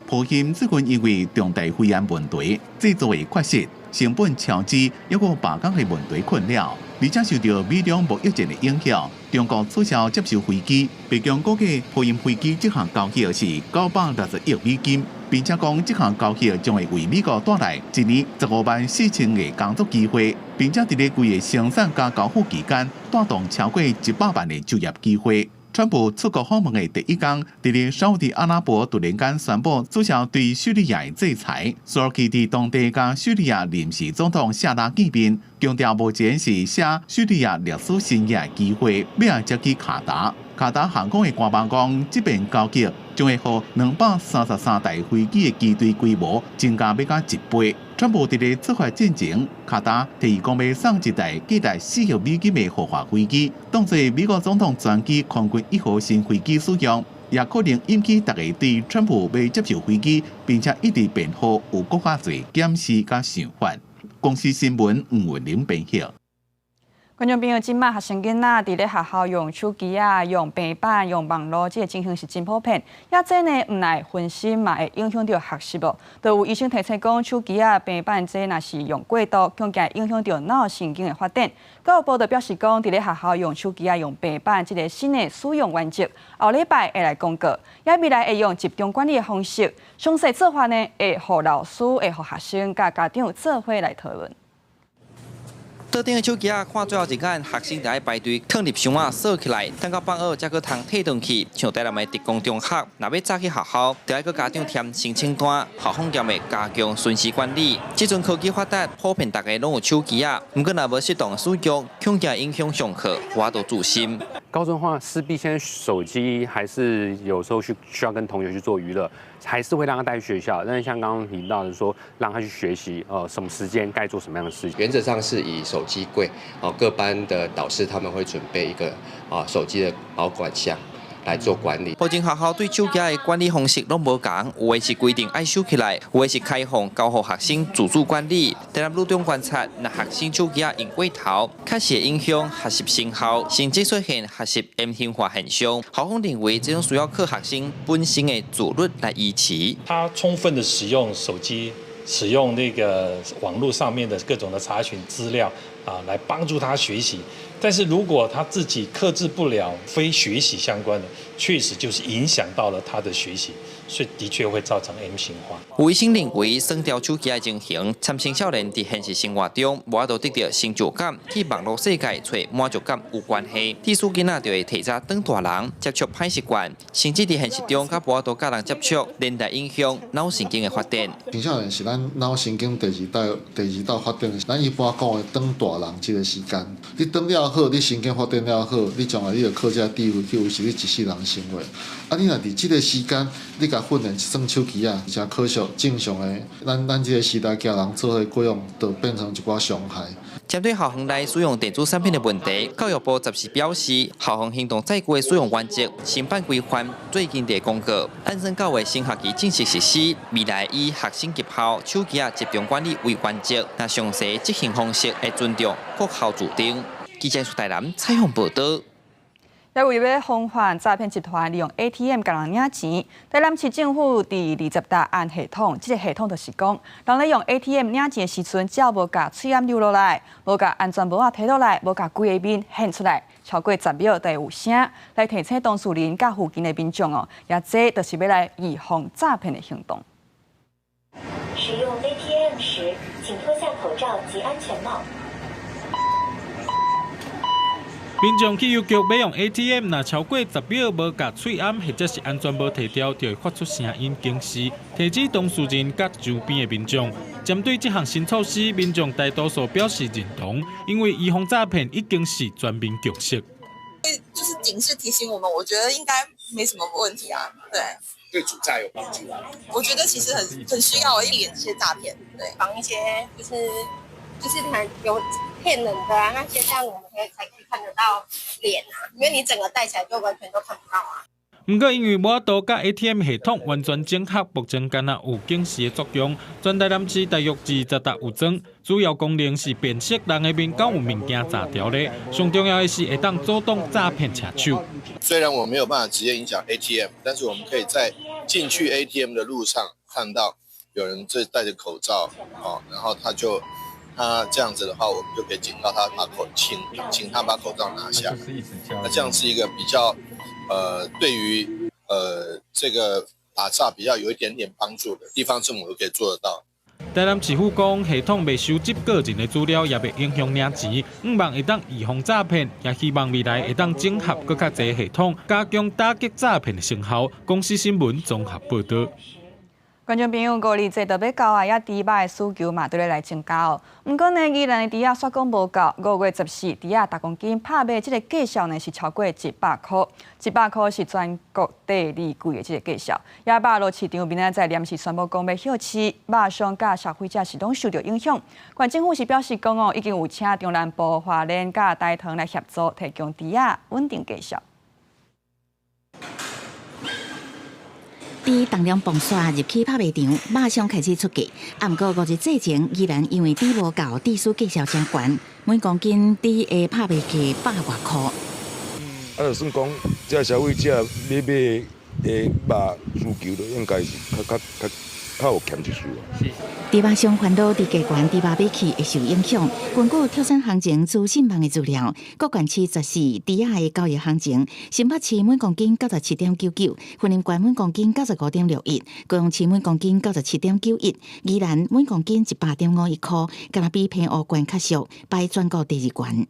波音最近因為重大肺炎問題、製造的缺失、成本超支，抑閣罷工的問題困擾，而且受著美中貿易戰的影響，中國取消接收飛機。白宮估計波音飛機這項交易是960億美金，並且講這項交易將會為美國帶來一年154,000個工作機會，並且佇咧規個生產佮交付期間帶動超過100萬个就業機會。川普出國訪問的第一工，佇咧沙烏地阿拉伯突然間宣布取消對敘利亞的制裁，隨後佇當地佮敘利亞臨時總統夏拉見面，強調目前是寫敘利亞歷史新頁的機會，欲來接去卡達。卡達航空的官網講，這筆交易將會予233台飛機的機隊規模增加欲到一倍。川普佇咧出發進前，卡達提議講欲送一台價值4億美金的豪華飛機，當做美國總統專機空軍一號新飛機使用，也可能引起大家對川普欲接受飛機，並且一直辯護有閣較濟檢視佮想法。公視新聞吳文玲編譯。觀眾朋友，這馬學生囡仔佇咧學校用手機仔、用平板、用網路，這个情形是真普遍。抑這呢，毋愛分心嘛，會影響著學習無？就有醫生提醒講，手機仔、平板這若是用過度，恐驚影響著腦神經的發展。教育部就表示講，佇咧學校用手機仔、用平板這个新的使用原則，後禮拜會來公告。也未來會用集中管理的方式，詳細做法呢，會予老師、會予學生佮家長做伙來討論。桌頂的手機仔，看最後一眼，學生就愛排隊囥入箱仔鎖起來，等到放學才閣通提轉去。像台南的特工中學，若欲早去學校，就愛閣家長填申請單，校方將會加強巡視管理。這陣科技發達，普遍逐家攏有手機仔，毋過若無適當使用，恐驚影響上課，無法度注心。高中的話，勢必現在手機還是有時候需要跟同學去做娛樂，還是會讓他帶去學校。但是像剛剛提到的說，讓他去學習，什麼時間該做什麼樣的事情。原則上是以手機櫃，哦，各班的導師他們會準備一個啊手機的保管箱來做管理。目前學校對手機的管理方式攏無仝，有的是規定愛收起來，有的是開放交予學生自主管理。台南女中觀察，若學生手機用過頭，確實會影響學習成效，甚至出現學習 M 型化現象。校方認為，這種需要靠學生本身的自律來維持。他充分的使用手機，使用那個網絡上面的各種的查詢資料啊，來幫助他學習。但是如果他自己克制不了非學習相關的，確實就是影響到了他的學習，所以的確會造成 M 型化。有醫生認為，刪掉手機的情形，參青少年佇現實生活中無法度得著成就感，去網路世界揣滿足感有關係。致使囡仔就會提早當大人，接觸歹習慣，甚至佇現實中較無法度佮人接觸，連帶影響腦神經的發展。青少年是咱腦神經第二道發展，咱一般講的當大人這个時間，你當了好，你神經發展了好，你將來你就靠這智慧去維持你一世人生活。啊，你若佇這个時間，你共訓練耍手機仔，誠可惜，正常的，咱這个時代囝人做伙過往，就變成一寡傷害。針對校園內使用電子產品的問題，教育部十四表示，校園行動載具的使用原則、新版規範最近佇公告，按算九月新學期正式實施，未來以學生入校手機仔集中管理為原則，若詳細執行方式會尊重各校自定。記者蘇台南採訪報導。也為欲防範詐騙集團利用 ATM 共人領錢，台南市政府佇20搭安系統，這个系統就是講，人咧用 ATM 領錢的時陣，只要無共喙罨留落來，無共安全帽仔提落來，無共規个面現出來，超過10秒就會有聲來提醒當事人佮附近的民眾哦。也這就是欲來預防詐騙的行動。使用 ATM 時，請脫下口罩及安全帽。民眾去郵局欲用 ATM，若超過10秒無共喙罨或者是安全帽提掉，就會發出聲音警示，提醒當事人佮周邊的民眾。針對這項新措施，民眾大多數表示認同，因為預防詐騙已經是全民共識。就是警示提醒我們，我覺得應該沒什麼問題啊。對，對阻詐有幫助啊。我覺得其實很需要避免這些詐騙，對，防一些就是他有騙人的啊那些，這樣我們才可以看得到臉啊，因為你整個戴起來就完全都看不到啊。毋過，因為無法度佮 ATM 系統完全整合，目前干焦有警示的作用。全台南市大約20搭有裝，主要功能是辨識人的面敢有物件鍘著咧。上重要的是會當阻擋詐騙車手。雖然我沒有辦法直接影響 ATM，但是我們可以在進去 ATM 的路上看到有人在戴着口罩，哦，然後他這樣子的話，我們就可以警告他把口請請他把口罩拿下。那這樣是一個比較。對於這個打詐比較有一點點幫助的地方，政府都可以做得到。台南市府講，系統袂收集個人的資料，也袂影響領錢，向望會當預防詐騙，也希望未來會當整合閣較濟系統，加強打擊詐騙的成效。公視新聞綜合報導。觀眾朋友，五二節就欲到啊，也豬肉的需求嘛，都咧來增加哦。毋過呢，宜蘭的豬仔煞閣無夠，5月14，豬仔逐公斤拍賣這个價數呢是超過100箍，100箍是全國第二貴的這个價數。也肉落市場明仔載臨時宣布講欲歇市，肉商佮消費者是攏受著影響。縣政府是表示講哦，已經有請中南部花蓮佮大同來協助提供豬仔穩定價數。佇重量磅煞入去拍賣場，馬上開始出價。啊，毋過五日節前，依然因為豬無夠，致使價數誠懸，每公斤豬的拍賣價百外箍。啊，就算講，這消費者欲買的肉需求，都應該是較較較較有欠一絲啊。豬肉商煩惱，佇價懸豬肉買去會受影響。根據特產行情資訊網的資料，各縣市14豬仔的交易行情，新北市每公斤97.99，雲林縣每公斤95.61，高雄市每公斤97.91，宜蘭每公斤100.51箍，敢若比澎湖縣較俗，排全國第二懸。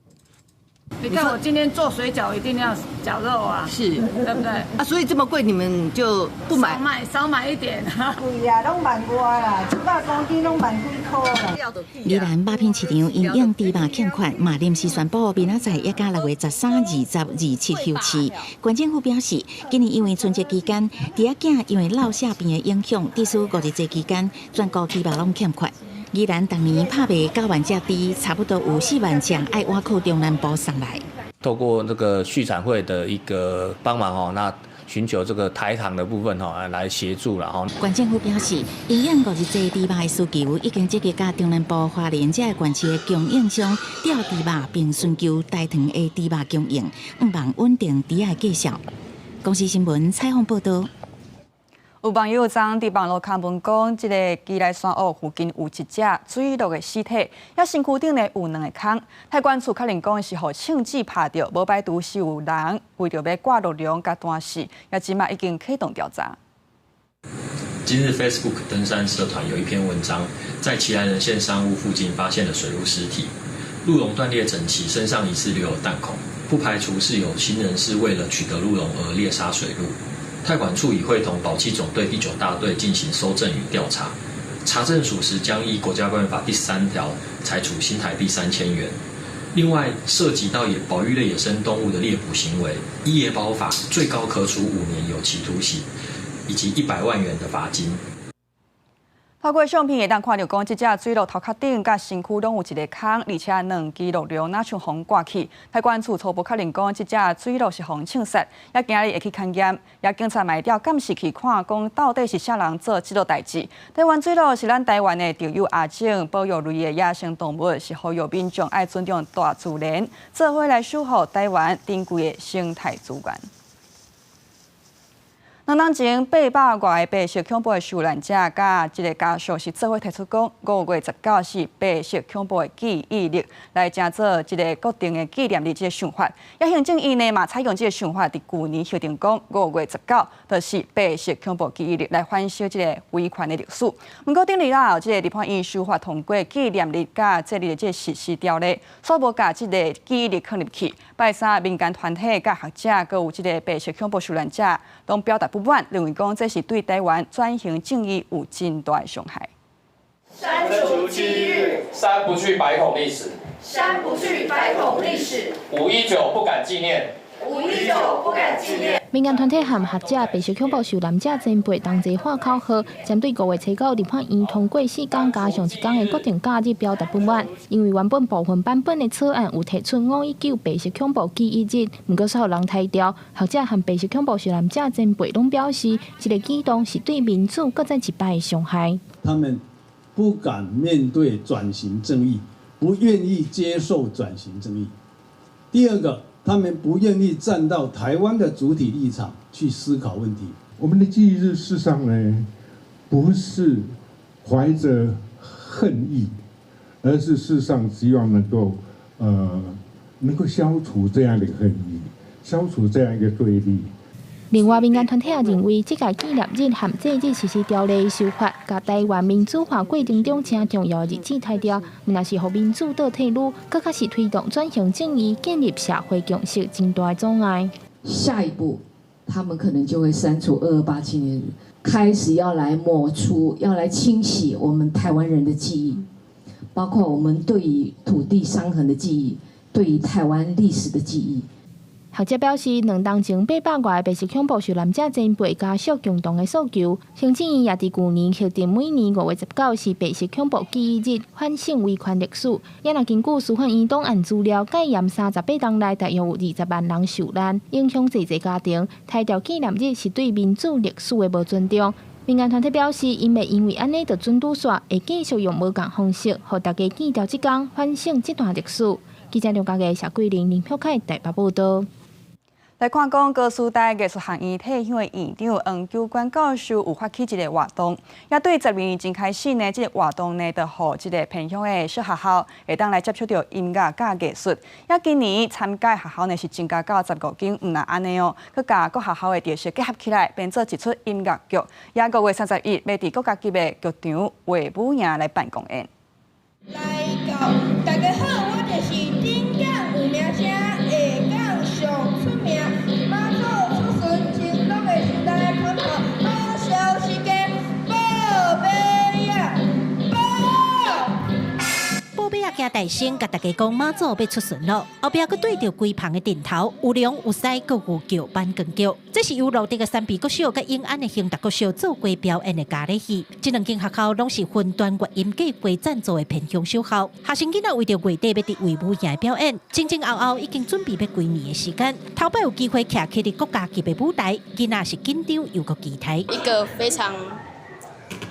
你看我今天做水餃一定要絞肉啊，是，對不對？啊，所以這麼貴，你們就不買？少買，少買一點。貴啊，攏萬外啦，100公斤攏萬幾箍啦。宜蘭肉品市場因應豬肉欠缺，嘛臨時宣布明仔載一加6月13、20、27休市。縣政府表示，今年因為春節期間，豬仔囝因為落餡病的影響，致使五日節期間全國豬肉攏欠缺。宜蘭逐年拍賣9萬隻豬，差不多有4萬隻愛倚靠中南部送來。透過這個畜產會的一個幫忙哦，那尋求這個台糖的部分吼來協助啦吼。縣政府表示，因應五日節豬肉的需求，已經積極佮中南部花蓮這個縣市的供應商調豬肉，並尋求台糖的豬肉供應，向望穩定豬仔的價數。公視新聞採訪報導。有網友昨佇網路刊文講，這个基來山屋附近有一隻水鹿的屍體，也身軀頂呢有兩個空。太管處確認講是予槍子拍著，無排除是有人為著欲割鹿茸共彈死，也這馬已經啟動調查。今日 Facebook 登山社團有一篇文章，在奇萊人線山屋附近發現了水鹿屍體，鹿茸斷裂整齊，身上疑似留有彈孔，不排除是有心人士為了取得鹿茸而獵殺水鹿。太管處已會同保棲總隊第九大隊進行搜證與調查，查證屬實將依國家公園法第3條裁處新台幣3000元。另外，涉及到野保育類野生動物的獵捕行為，依野保法最高可處5年有期徒刑以及100萬元的罰金。透過相片會當看著講，這隻水鹿頭殼頂佮身軀攏有一個空，而且兩支鹿茸若像予割去。太管處初步確認講，這隻水鹿是予槍殺，也今日會去勘驗，也警察嘛會調監視器看，講到底是啥人做這個代誌。台灣水鹿是咱台灣的特有亞種保育類的野生動物，是呼籲民眾愛尊重大自然，做伙來守護台灣珍貴的生態資源。兩冬前八百外个白色恐怖的受難者，佮這个家屬是做伙提出講，5月19是白色恐怖的記憶日，來成做一个國定的紀念日這个想法。也行政院呢嘛採用這个想法，佇舊年核定講五月十九就是白色恐怖記憶日，來反省這个維權的歷史。毋過頂禮了後，這个立法院修法通過紀念日佮節日的這个實施條例，煞無共這个記憶日放入去。拜三民間團體佮學者，閣有這个白色恐怖受難者，攏表達不滿，認為講這是對台灣轉型正義有真大的傷害。刪除記憶日，刪不去白恐歷史，刪不去白恐歷史。519不敢紀念，519不敢紀念。民間團體和學者、白色恐怖受難者前輩同齊喊口號，針對5月初九立法院通過四工加上一工的國定假日表達不滿，因為原本部分版本的草案有提出五一九白色恐怖記憶日，毋過煞予人刣掉。學者和白色恐怖受難者前輩攏表示，這个舉動是對民主閣再一擺的傷害。他們不敢面對轉型正義，不願意接受轉型正義。第二個，他們不願意站到台灣的主體立場去思考問題。我們的記憶日事實上呢，不是懷着恨意，而是事實上希望能夠消除這樣的恨意，消除這樣一個對立。另外，民間團體也認為，這个紀念日和節日實施條例修法，共台灣民主化過程中誠重要的日子刣掉，毋但是予民主倒退嚕，閣較是推動轉型正義、建立社會共識真大的阻礙。下一步，他們可能就會刪除二二八紀念日，開始要來抹除、要來清洗我們台灣人的記憶，包括我們對於土地傷痕的記憶，對於台灣歷史的記憶。學者表示，兩冬前八百外白色恐怖受難者前輩家屬共同的訴求，行政院也佇舊年核定每年五月十九是白色恐怖記憶日，反省維權歷史。也若根據司法院檔案資料，戒嚴38冬內大約有20萬人受難，影響濟濟家庭。刣掉紀念日是對民主歷史的無尊重。民間團體表示，𪜶袂因為按呢就準拄煞，會繼續用無仝方式，予大家記牢這工，反省這段歷史。記者劉家傑、謝桂玲、林玉凱台北報道。來看講，高師大藝術學院退休的院長黃久關教授有發起一个活動，也對12年前開始呢，這个活動呢，就予這个偏鄉的小學校會當來接觸著音樂佮藝術。也今年參加學校呢是增加到15間，毋但按呢哦，閣共各學校的特色結合起來，編做一齣音樂劇。也5月31欲佇國家級的劇場衛武營來辦公演。來到，大家好，我就是頂港有名聲，下港上出名，媽祖出巡前攏會先來看看好消息嘅報馬仔，報。報馬仔行大聲，共大家講媽祖欲出巡囉。後壁閣對著規棚的陣頭，有龍有獅，閣有叫板光腳。這是由蘆竹的山埤國小佮永安的興達國小做伙表演的咖喱戲。這兩間學校攏是雲端樂音計畫贊助的偏鄉小校。學生囡仔為著月底欲佇衛武營表演，前前後後已經準備欲幾年的時間。頭擺有機會徛起佇國家級的舞台，囡仔是緊張又閣期待。一個非常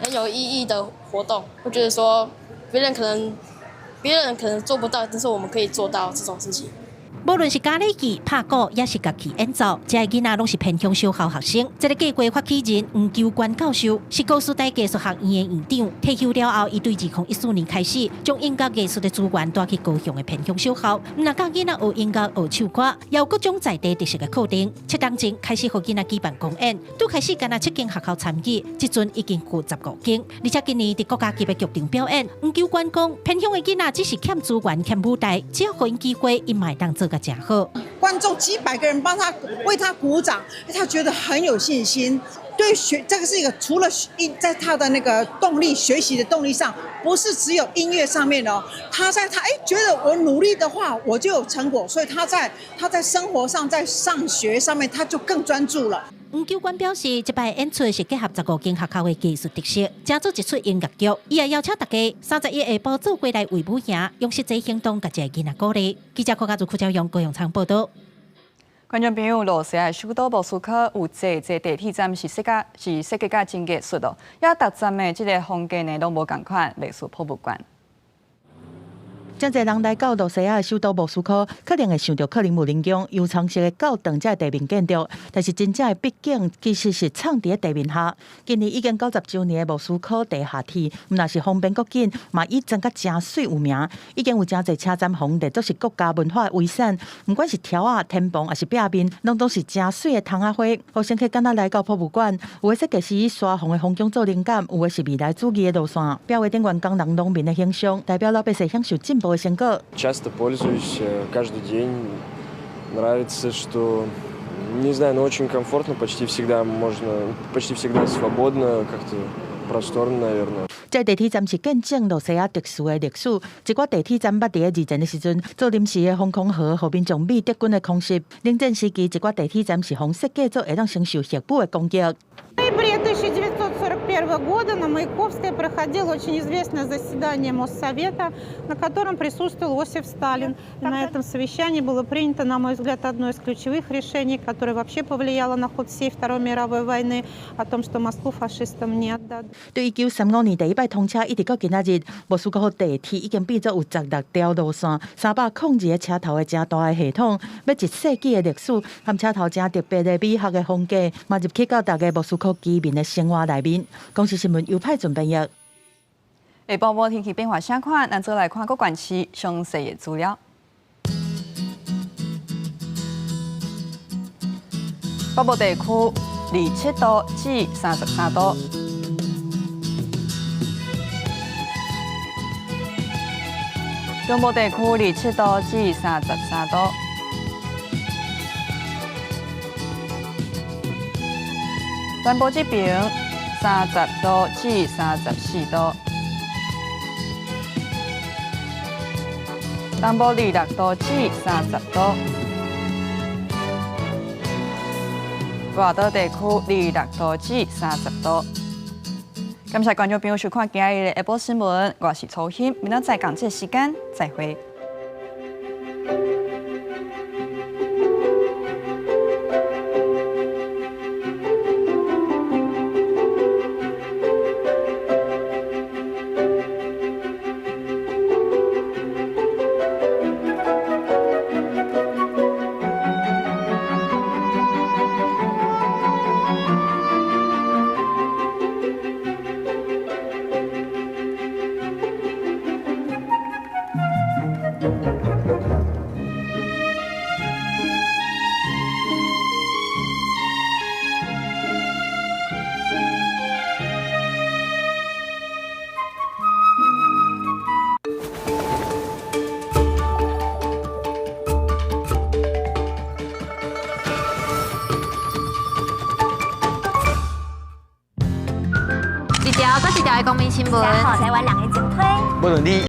很有意義的活動，我覺得說別人可能做不到，但是我們可以做到這種事情。無論是咖喱戲、拍鼓，抑是樂器演奏，這些囡仔攏是偏鄉小校學生。這个計畫發起人黃秋關教授是高師大藝術學院的院長，退休了後，伊對2014年開始，將音樂藝術的資源帶去高雄的偏鄉小校，毋但教囡仔學音樂、學唱歌，也有各種在地特色的課程。7冬前開始予囡仔舉辦公演，拄開始干焦七間學校參與，這陣已經有15間，而且今年佇國家級的劇場表演，黃秋關講，偏鄉的囡仔只是欠資源、欠舞台，只要予𪜶機會，𪜶嘛會當做甲誠好。觀眾幾百個人幫他為他鼓掌，他覺得很有信心。對學這個是一個除了音在他的那個動力學習的動力上，不是只有音樂上面哦。他在他覺得我努力的話，我就有成果，所以他在生活上，在上學上面，他就更專注了。黃秋官表示，這擺演出是結合15間學校的藝術特色，成做一齣音樂劇。伊也邀請大家31下晡做伙來衛武營，用實際行動共這个囡仔鼓勵。記者柯家祖、柯昭陽、高永昌報道。觀眾朋友，羅西亞首都莫斯科有濟濟地鐵站是設計甲真藝術哦，也逐站的這个風格呢，攏無仝款，歷史博物館。真濟人來到露西亞的首都莫斯科，可能會想著克里姆林宮油蔥色的教堂這個地面建築，但是真正的秘境其實是藏佇地面下。今年已經90週年的莫斯科地下鐵，毋但是方便閣緊，嘛以裝甲誠媠有名。已經有誠濟車站予列做是國家文化遺產，毋管是柱仔、天棚，抑是壁面，攏總是誠媠的窗仔花。予乘客敢若來到博物館，有的設計師以沙皇的風景做靈感，有的是未來主義的路線。表畫頂員工人農民的形象，代表老百姓享受進步的成果。 Часто пользуюсь каждый день. Нравится, что, не знаю, но очень комфортно, почти всегда можно, почти всегда свободно, как-то просторно, наверное. 這地鐵站是見證露西亞特殊的歷史。一寡地鐵站捌佇咧二戰的時陣做臨時的防空壕，予民眾避德軍的空襲。冷戰時期，一寡地鐵站是予設計做會當承受核武的攻擊。 В ноябре 1941 года на Маяковской проходило очень известное заседание Моссовета, на котором присутствовал Иосиф Сталин. И на этом совещании было принято, на мой взгляд, одно из ключевых решений, которое вообще повлияло на ход всей Второй мировой войны, о том, что Москву фашистам не отдадут. 對1935年第一擺通車，一直到今仔日，莫斯科地鐵已經變做有16條路線、302個車頭的誠大的系統，欲一世紀的歷史，含車頭誠特別的美學的風格，嘛入去到逐个莫斯科居民的生活內面。公視新聞尤派準編譯。下晡晡天氣變化啥款？咱做來看各縣市詳細的資料。北部地區27度至33度。中部地區27度至33度。南部這邊30度至34度，東部26度至30度，外島地區26度至30度。感謝觀眾朋友收看今日的下晡新聞，我是曹欣，明仔載仝這個時間再會。一條閣一條的公民新聞，台灣人的前推。無論你。